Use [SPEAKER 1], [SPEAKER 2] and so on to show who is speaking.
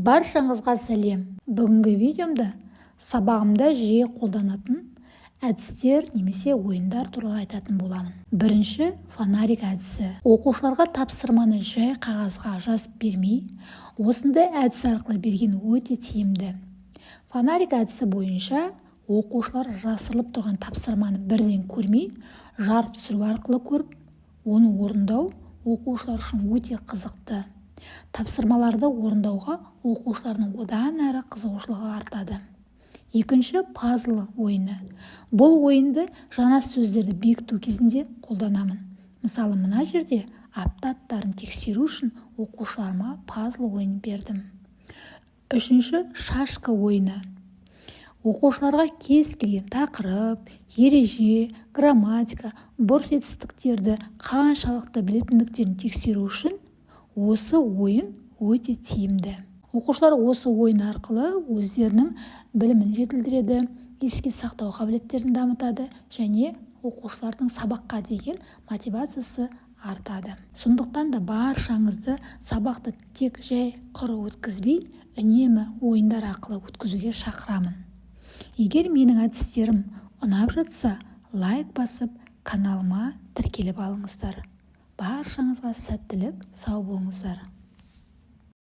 [SPEAKER 1] Баршаңызға сәлем! Бүгінгі видеомда сабағымда жиі қолданатын әдістер немесе ойындар туралы айтатын боламын. Бірінші, фонарик әдісі. Оқушыларға тапсырманы жай қағазға жазып бермей, осындай әдіс арқылы берген өте тиімді. Фонарик әдісі бойынша оқушылар жасырылып тұрған тапсырманы бірден көрмей, жарып түсіру арқылы көріп, оны орындау оқушылар үшін өте қызықты. Тапсырмаларды орындауға оқушылардың одан әрі қызығушылығы артады. Екінші, пазл ойыны. Бұл ойынды жаңа сөздерді бекіту кезінде қолданамын. Мысалы, мына жерде апта аттарын тексеру үшін оқушыларыма пазл ойынын бердім. Үшінші, шашка ойыны. Оқушыларға кез келген тақырып, ереже, грамматика, бұрыс етістіктерді қаншалықты білетіндіктерін тексеру үшін осы ойын өте тиімді. Оқушылар осы ойын арқылы өздерінің білімін жетілдіреді, еске сақтау қабілеттерін дамытады және оқушылардың сабаққа деген мотивациясы артады. Сондықтан да баршаңызды сабақты тек жай құр өткізбей, үнемі ойындар арқылы өткізуге шақырамын. Егер менің әдістерім ұнап жатса, лайк басып, каналыма тіркеліп алыңыздар. Баршаңызға сәттілік, сау болыңыздар!